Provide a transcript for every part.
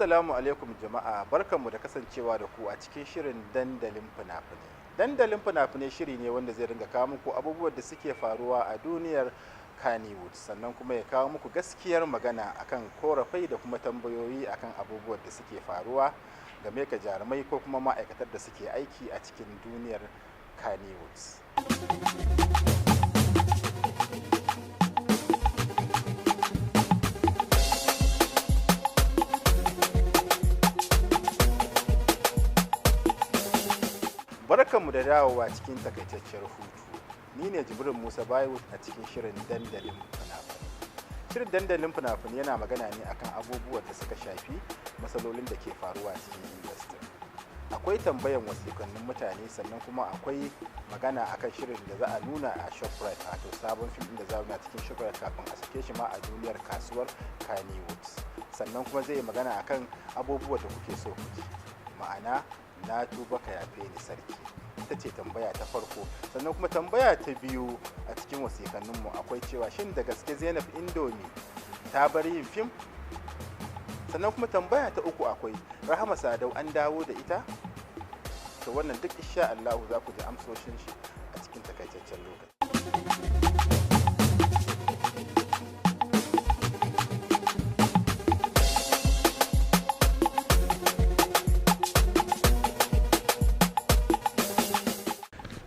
Assalamu alaikum jama'a, barkanmu da kasancewa da ku a cikin shirin dandalin fina-finai. Dandalin fina-finai shiri ne wanda zai ringa kawo muku abubuwan da suke faruwa a duniyar Kannywood, sannan kuma ya kawo muku gaskiyar magana akan korafai da kuma tambayoyi akan abubuwan da suke faruwa game ga jarumai ko kuma ma'aikatar da suke aiki a cikin duniyar Kannywood. Barkanmu da dawowa cikin takaitacciyar hutu. Ni ne Jibrin Musa Bayo a cikin shirin dandalin fina-finai. Shirin dandalin fina-finai yana magana ne akan abubuwan da suka shafi matsalolin da ke faruwa cikin industry. Akwai tambayan wasikannin mutane, sannan kuma akwai magana akan shirin da za a nuna a Shoprite, wato sabon fim ɗin da za a nuna cikin Shoprite kafin a sake shi ma a duniyar kasuwar Kannywood. Sannan kuma zai yi magana akan abubuwan da kuke so ku ji. Ma'ana, na tuba ka yafe ni sarki, ita ce tambaya ta farko. Sannan kuma tambaya ta biyu a cikin wasikanninmu akwai cewa, shin da gaske Zainab Indomi ta bar yin fim? Sannan kuma tambaya ta uku akwai Rahama Sadau an dawo da ita? To wannan duk insha Allah za ku ji amsoshin shi a cikin takaitaccen lokaci.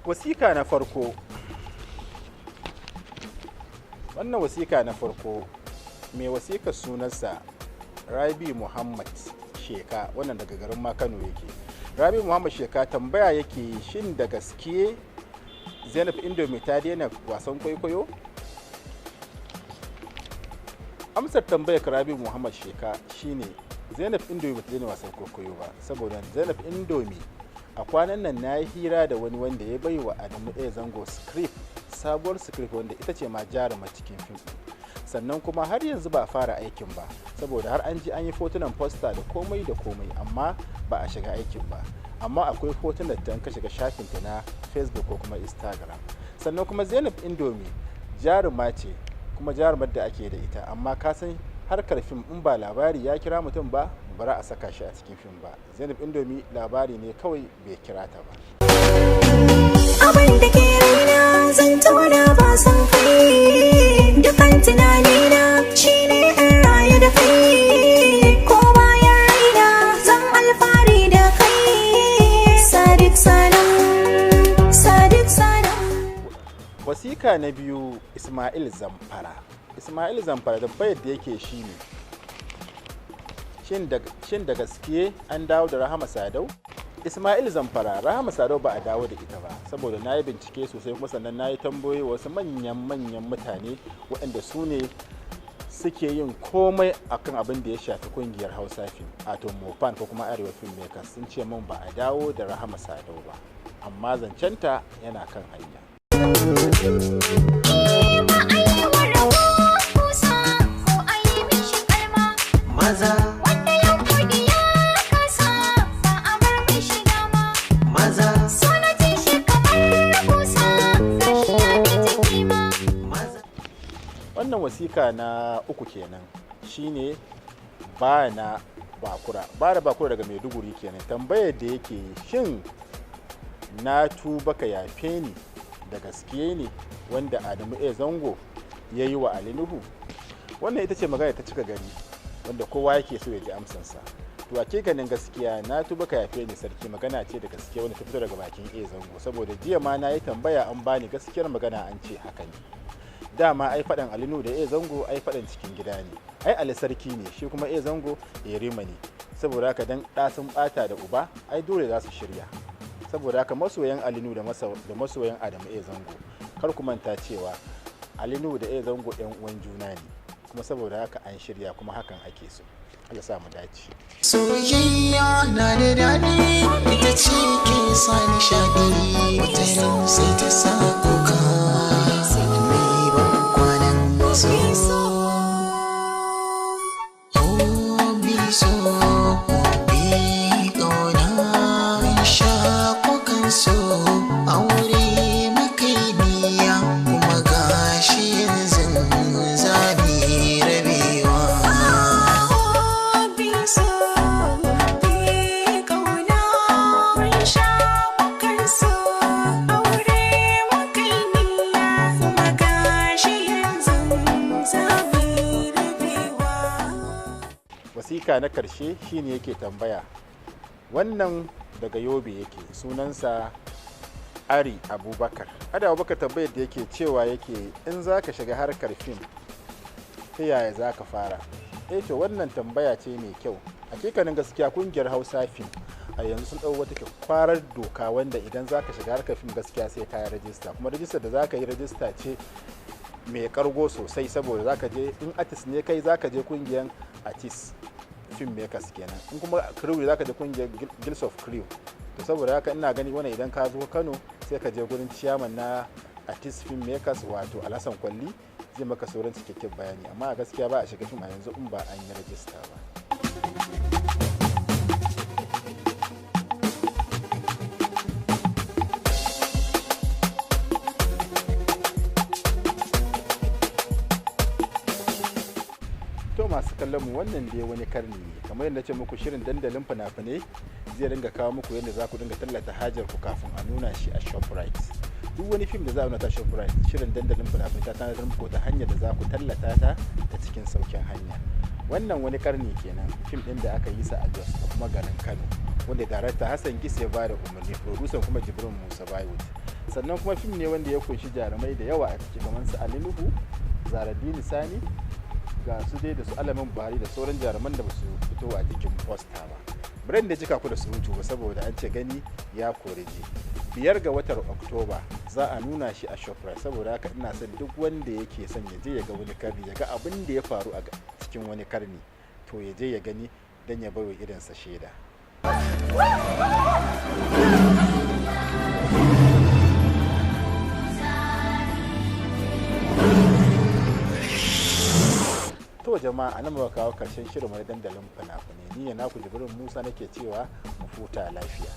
Wasika na farko, wannan wasika na farko, mai wasika sunansa Rabi Muhammad Sheka, wannan daga garin ma Kano yake. Rabi Muhammad Sheka tambaya yake, shin da gaske Zainab Indomi ta daina wasan kwaikwayo? Amsar tambayar Rabi Muhammad Sheka shine Zainab Indomi bata daina wasan kwaikwayo ba, saboda Zainab Indomi a kwanan nan na yi hira da wani wanda ya bai wa Adamu A Zango script, sabuwar script, wanda ita ce ma jaruma cikin fim ɗin. Sannan kuma har yanzu ba a fara aikin ba, saboda har an ji an yi fotunan poster da komai da komai, amma ba a shiga aikin ba. Amma akwai fotunan da ka shiga shafinta na Facebook ko kuma Instagram. Sannan kuma Zainab Indomi jaruma ce, kuma jarumar da ake da ita, amma ka san harkar fim, in ba labari ya kira mutum ba, bara a saka shi a cikin fim ba. Zainab Indomi labari ne kawai bai kira ta ba. Abin da ke raina zan tona ba san kai, dukan tunanina shine in rayu da kai, ko bayan raina zan alfahari da kai. Sadiq Salam, Sadiq Salam. Wasika na biyu, Ismail Zamfara. Ismail Zamfara tambayar da yake shine, shin da gaske an dawo da Rahama Sadau? Ismail Zamfara, Rahama Sadau ba a dawo da ita ba, saboda na yi bincike sosai, kuma sannan na yi tambayoyi wasu manyan manyan mutane waɗanda su ne suke yin komai akan abin da ya shafi kungiyar Hausa Film, ato Mopan ko kuma Arewa Film Makers, sun ce min ba a dawo da Rahama Sadau ba, amma zancenta yana kan hanya. Ba a yi wa rabo kusa ko a yi mishi kalma. Maza. Wanda ya kudi ya kasa, ba a bar mishi dama. Maza. Suna jin shi kamar kusa, gashi ya bi jiki ma. Maza. Wannan wasika na uku kenan, shine ba na Bakura, ba da Bakura daga Maiduguri kenan. Tambayar da yake yi, shin na tuba ka yafe ni da gaske ne wanda Adamu A Zango ya yi wa Ali Nuhu? Wannan ita ce magana ta cika gari wanda kowa yake so ya ji amsansa. To a ganin gaskiya, na tuba ka yafe ni sarki magana ce da gaske wanda ta fito daga bakin A Zango, saboda jiya ma na yi tambaya, an bani gaskiyar magana, an ce haka ne. Dama ai faɗan Ali Nuhu da A Zango ai faɗan cikin gida ne. Ai Ali sarki ne, shi kuma A Zango yarima ne. Saboda haka dan ɗa sun ɓata da uba, ai dole za su shirya. Saboda haka masoyan Ali Nuhu da masoyan Adamu A Zango, kar ku manta cewa Ali Nuhu da A Zango yan uwan juna ne, kuma saboda haka an shirya, kuma hakan ake so. Allah sa mu dace. Soyayya na da daɗi, ita ce ke sa nishaɗi, wata ran sai ta sa kuka. Mai ban kwanan so. Oh, bi so, bi ƙauna, mun sha kukan so, aure muka yi niyya, kuma gashi yanzu za mu yi rabewa. Be so. Wasika na karshe shine yake tambaya, wannan daga Yobe yake, sunansa Ari Abubakar. Ari Abubakar tambayar da yake cewa yake, in za ka shiga harkar fim ta yaya za ka fara? Eh to, wannan tambaya ce mai kyau. Hakikanin gaskiya, kungiyar Hausa Fim a yanzu sun ɗau wata kwakwarar doka wanda idan za ka shiga harkar fim gaskiya sai ka yi rajista. Kuma rajistar da za ka yi rajista ce mai kargo sosai, saboda za ka je, in artist ne kai, za ka je kungiyar artist film makers kenan, in kuma crew za ka je kungiyar Guilds of Crew. To saboda haka ina gani wannan, idan ka zo Kano sai ka je gurin chairman na artist film makers, wato Alhassan Kwalli, zai maka sauran cikakken bayani. Amma a gaskiya ba a shiga fim a yanzu in ba an yi rajista ba. To masu kallon mu, wannan dai wani karni ne. Kamar yadda ce muku, shirin dandalin fina-finai zai ringa kawo muku yadda za ku dinga tallata hajar ku kafin a nuna shi a Shoprite. Duk wani fim da za a nuna ta Shoprite, shirin dandalin fina-finai ta tanadar muku ta hanyar da za ku tallata ta ta cikin saukin hanya. Wannan wani karni kenan, fim din da aka yi sa a Jos da kuma garin Kano, wanda darakta Hassan Gis ya bada umarni, producer kuma Jibrin Musa Baywood. Sannan kuma fim ne wanda ya kunshi jarumai da yawa a ciki, kamar su Ali Nuhu, Zaradini Sani, ga su dai da su Alamin Buhari da sauran jaruman da ba su fito a jikin posta ba. Biran da jika ku da surutu ba, saboda an ce gani ya kore ji. 5 ga watan Oktoba za a nuna shi a Shoprite. Saboda haka ina son duk wanda yake son ya je ya ga wani karni, ya ga abin da ya faru a cikin wani karni, to ya je ya gani don ya baiwa idansa shaida. To jama'a, anan muka kawo karshen shirin na dandalin fina-finai. Ni ne naku Jibrin Musa, nake cewa mu futa lafiya.